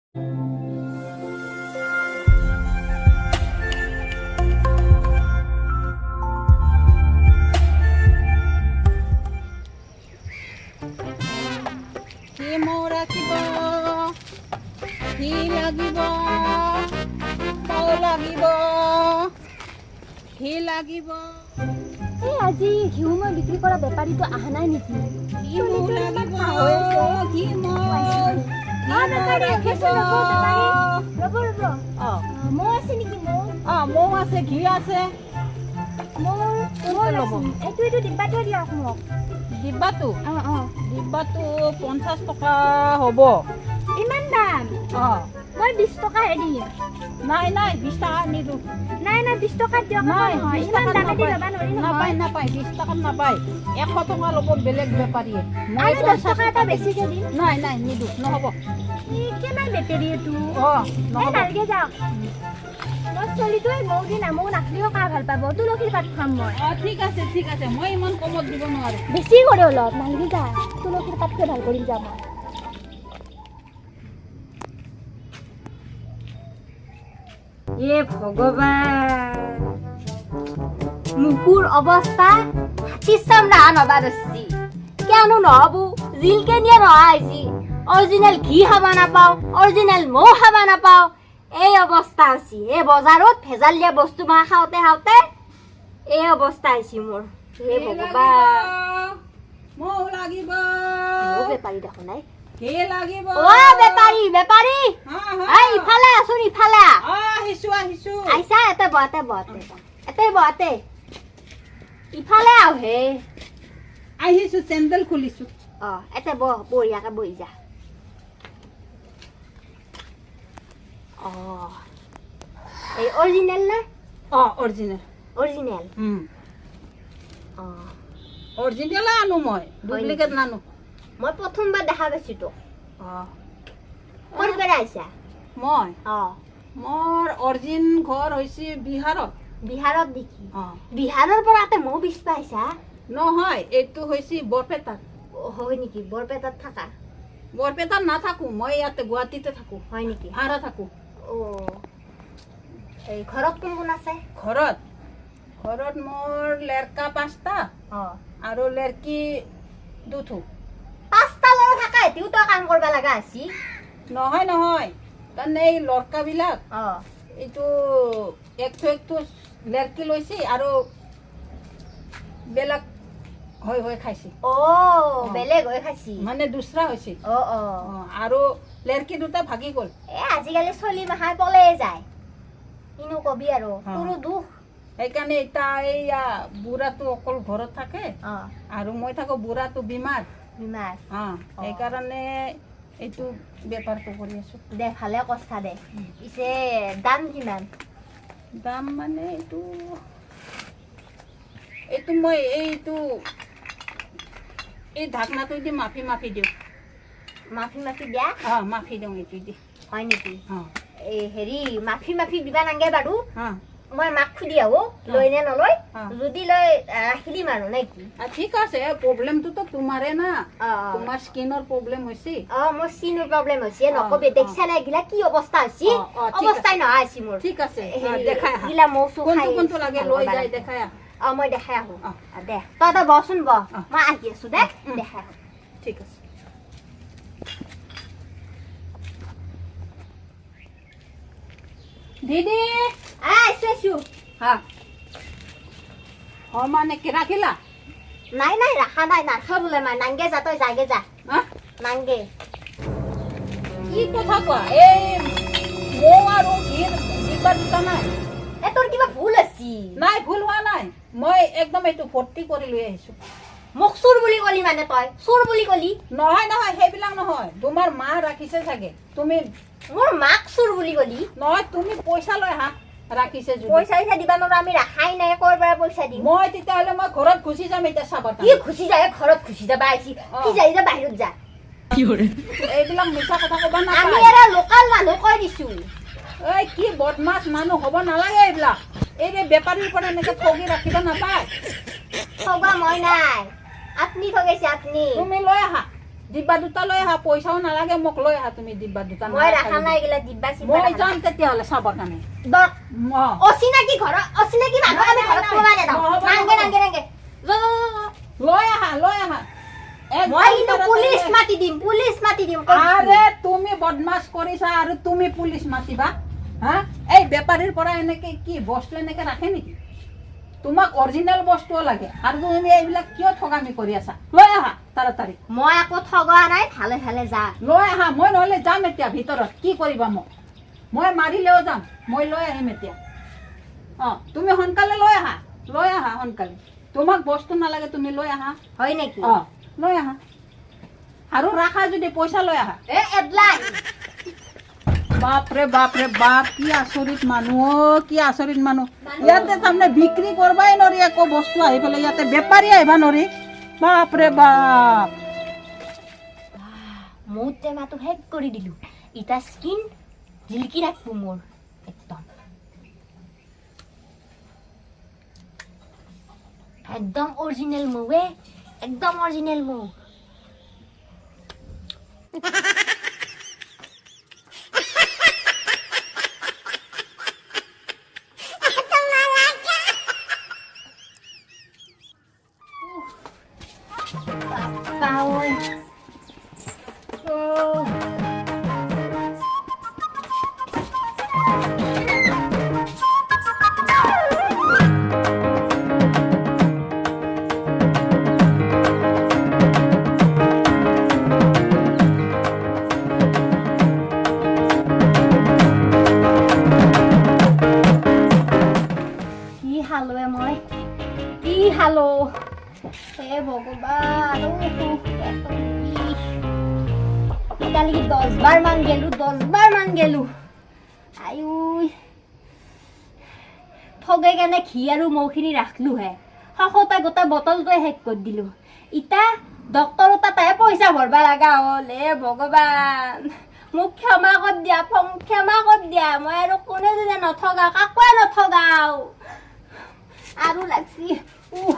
কি মৌ ৰাখিব, কি লাগিব, মৌ লাগিব, কি লাগিব? এই আজি ঘিউ মই বিক্ৰী কৰা বেপাৰীটো অহা নাই নেকি? কি মৌ লাগিব, কি মৌ? অ বেপাৰী, ৰ'বচোন, ৰ'ব বেপাৰী, ৰ'ব ৰ'ব। অ। মৌ আছে নেকি, মৌ? অ, মৌ আছে, ঘি আছে। মৌ কোনটো ল'ব? এইটো ডিব্বাটো দিয়ক মোক। ডিব্বাটো? অ অ। ডিব্বাটো 50 টকা হ'ব। ইমান দাম? অ। মই 20 টকাহে দিম। নাই নাই, 20 টকা নিদিওঁ। নাই নাই, 20 টকাত দিয়ক। নাই, নহয়, 20 ইমান টকাত দামেদি নাপায়। ল'বা নোৱাৰি নাপায়। নহয়। নাপায়, 20 টকাত নাপায়। 100 টকা ল'ব বেলেগ বেপাৰীয়ে। মই আৰু 10 50 টকা এটা বেছিকে দিম। নাই নাই, নিদিওঁ, নহ'ব। ই কেনে বেপাৰী এইটো? অ। এই নহ'ব। নালগে যাওক। মই ছোৱালীটোৱে মৌ দি নামৌ নাখলিও কা ভাল পাব, তুলসীৰ পাত খুৱাম মই। অ, ঠিক আছে, ঠিক আছে, মই ইমান কমত দিব নোৱাৰোঁ। বেছি কৰে অলপ, নালগে যা, তুলসীৰ পাতটোৱে ভাল কৰিম যা মই। এ ভগৱান, মুখৰ অৱস্থা হাতীৰ চামৰা নবা ধৰছি। কিয়নো নহ'ব, জিলকেনিয়ে নহা হৈছে। অৰিজিনেল ঘি খাব নাপাওঁ, অৰিজিনেল মৌ খাব নাপাওঁ, এই অৱস্থা হৈছে। এই বজাৰত ভেজাল দিয়া বস্তু মাহ খাওঁতে খাওঁতে এই অৱস্থা হৈছে মোৰ। হে ভগৱান। মৌ লাগিব? মৌ বেপাৰী দেখোন নাই। ঘি লাগিব? অ বেপাৰী, বেপাৰী। হা, হা। এই ইফালে আছোন, ইফালে আহ। অ, আহিছো আহিছো। আহিছা? এতে বহ, এতে বহ, এতে বহ, এতে বহ, এতে ইফালে আহ হে। আহিছো, চেণ্ডেল খুলিছো। অ, এতে বহ, বঢ়িয়াকে বহি যা। অ, এই অৰিজিনেল নে? অ, অৰিজিনেল। অৰিজিনেল? অ। অৰিজিনেলে আনো মই, ডুপ্লিকেট নানো। মই প্ৰথমবাৰ দেখা পাইছো তোক। অ। ক'ৰ পৰা আহিছা? মই? অ। মোৰ অৰিজিন ঘৰ হৈছে বিহাৰত। বিহাৰত নেকি? অ। বিহাৰৰ পৰা তে মৌ বিচ পাইছা? নহয়, এইটো হৈছে বৰপেটাত। অ, হয় নেকি? বৰপেটাত থাকা? বৰপেটাত নাথাকো মই, ইয়াতে গুৱাহাটীতে থাকো। হয় নেকি? ভাড়া থাকো। অ, এই ঘৰত কোন কোন আছে? ঘৰত মোৰ লেৰকা 5টা অ। আৰু লেৰকি দুঠো। 5টা ল'ৰা থাকা এতিয়াও তই কাম কৰিব লগা হৈছি? নহয় নহয়, তাৰমানে এই লৰকাবিলাক অ। এইটো একথো একথো লেৰকি লৈছে আৰু বেলেগ হৈ হৈ খাইছে। অ, বেলেগ হৈ খাইছি। মানে দুচৰা হৈছে। অ অ। অ, আৰু লেৰকি দুটা ভাগি গ'ল। এ আজিকালি চলি মাখাই পলাই যায়, কিনো কবি আৰু। অ। তোৰো দুখ। সেইকাৰণে এতিয়া এইয়া বুঢ়াটো অকল ঘৰত থাকে অ। আৰু মই থাকো, বুঢ়াটো বেমাৰ। বেমাৰ? অ, সেইকাৰণে এইটো বেপাৰটো কৰি আছো। দে, ভালে কৰছা দে। পিছে দাম কিমান? দাম মানে এইটো এইটো মই এইটো এই ঢাকনাটো দি মাফি মাফি দিওঁ। মাফি মাফি দিয়া? অ, মাফি দিওঁ এইটো দি। হয় নেকি? অ। এই হেৰি, মাফি মাফি দিবা নাংগে বাৰু। অ। মই মাক সুধি আহো লয় নে নলয়। অ। যদি লয় ৰাখি দিম আৰু, নে কি? ঠিক আছে, প্ৰব্লেমটোতো তোমাৰে না? অ। তোমাৰ স্কিনৰ প্ৰব্লেম হৈছে। অ, মোৰ স্কিনৰ প্ৰব্লেম হৈছে, অ, নকবি। অ। দেখছা নে এইগিলা কি অৱস্থা হৈছে? অ, অ, ঠিক আছে। অৱস্থাই নহা হৈছে মোৰ। ঠিক আছে, অ, হেৰি, দেখাই আহা। এইগিলা মৌ চৌ কোনটো খাই কোনটো লাগে ভাল লৈ কৰিব যায়, লাগিব। দেখাই আহা। অ, মই দেখাই আহো। অ। অ, দে, তই তই বহচোন, বহ। অ। মই আহি আছো দে। দেখাই আহো। ঠিক আছে। দিদি। আহিছো আহিছো। হা অ, মানে কি ৰাখিলা? নাই নাই, ৰাখা নাই, নাৰাখা বোলে মাই। নাংগে যা, তই যাগে যা। হা? নাংগে। কি কথা কোৱা, এই মৌ আৰু ঘিৰ ডিব্বা দুটা নাই? এ তোৰ কিবা ভুল হৈছে। নাই, ভুল হোৱা নাই, মই একদম এইটো ভৰ্তি কৰি লৈ আহিছো। মোক চোৰ বুলি কলি মানে, তই চোৰ বুলি কলি? নহয় নহয়, সেইবিলাক নহয়, তোমাৰ মা ৰাখিছে চাগে তুমি। মোৰ মাক চোৰ বুলি কলি? নহয়, তুমি পইচা লৈ আহা, ৰাখিছে যদি। পইচা চইচা দিবা নোৱাৰো, আমি ৰাখাই নাই, ক'ৰ পৰা পইচা দিম? মই তেতিয়াহ'লে মই ঘৰত গুচি যাম এতিয়া চাবৰ কি ঘুচি যায়? ঘৰত ঘুচি যাবা আহিছি? অ। কি যাই যা, বাহিৰত যা। এইবিলাক মিছা কথা ক'ব আমি নাপায়। আৰু লোকেল মানুহ কৈ দিছো। এই কি বদমাছ মানুহ হ'ব নালাগে এইবিলাক। এই যে বেপাৰীৰ পৰা এনেকে ঠগি ৰাখিব নাপায়। ঠগা মই নাই, আপনি ঠগাইছে আপনি। তুমি লৈ আহা। ডিব্বা দুটা লৈ আহা, পইচাও নালাগে মোক, লৈ আহা তুমি ডিব্বা দুটা। মই ৰাখা নাই এইগিলা ডিব্বা চিব্বা। মই যাম তেতিয়াহ'লে চাবৰ কাৰণে। অচিনাকি ঘৰত, অচিনাকি মানুহ আমি ঘৰত সোমাব নেদাওঁ। নাংগে নাংগে নাংগে, লৈ আহা, লৈ আহা। মই কিন্তু পুলিচ মাতি দিম, পুলিচ মাতি দিম। আৰে তুমি বদমাছ কৰিছা আৰু তুমি পুলিচ মাতিবা? হা, এই বেপাৰীৰ পৰা এনেকে কি বস্তু এনেকে ৰাখে নেকি? তোমাক অৰিজিনেল বস্তুও লাগে আৰু তুমি এইবিলাক কিয় ঠগামি কৰি আছা? লৈ আহা তাড়াতাড়ি। মই আকৌ ঠগোৱা নাই, ভালে ভালে যা। লৈ আহা, মই নহ'লে যাম এতিয়া ভিতৰত। কি কৰিবা মোক? মই মাৰিলেও যাম, মই লৈ আহিম এতিয়া। অঁ, তুমি সোনকালে লৈ আহা, লৈ আহা সোনকালে। তোমাক বস্তু নালাগে, তুমি লৈ আহা। হয় নেকি? অঁ, লৈ আহা। আৰু ৰাখা যদি পইচা লৈ আহা। এ এডলাই। বাপৰে বাপৰে বাপ, কি আচৰিত মানুহ, কি আচৰিত মানুহ। ইয়াতে তাৰমানে বিক্ৰী কৰবাই নৰি একো বস্তু, আহি পেলাই ইয়াতে বেপাৰী আহিবা নৰি। বাপৰে বাপ। মোৰ টেমাটো শেষ কৰি দিলো, ইটা স্কিন জিলকি থাকবো মোৰ একদম, একদম অৰিজিনেল মৌ, একদম অৰিজিনেল মৌ। কি খালো মই, কি খালো? হে ভগৱান, এতিয়ালৈকে 10 বাৰ মান গেলো, 10 বাৰ মান গেলো। আয়ুই, ঠগে কেনে ঘি আৰু মৌখিনি ৰাখলোহে, শশতে গোটেই বটলটোৱে শেষ কৰি দিলো। ইতা ডক্তৰৰ তাতেহে পইচা ভৰবা লগা হ'ল। হে ভগৱান, মোক ক্ষমা কৰি দিয়া, ক্ষমা কৰি দিয়া। মই আৰু কোনে যোনে নঠগাওঁ, কাকোৱে নঠগাওঁ। আৰু লাগছি। উহ।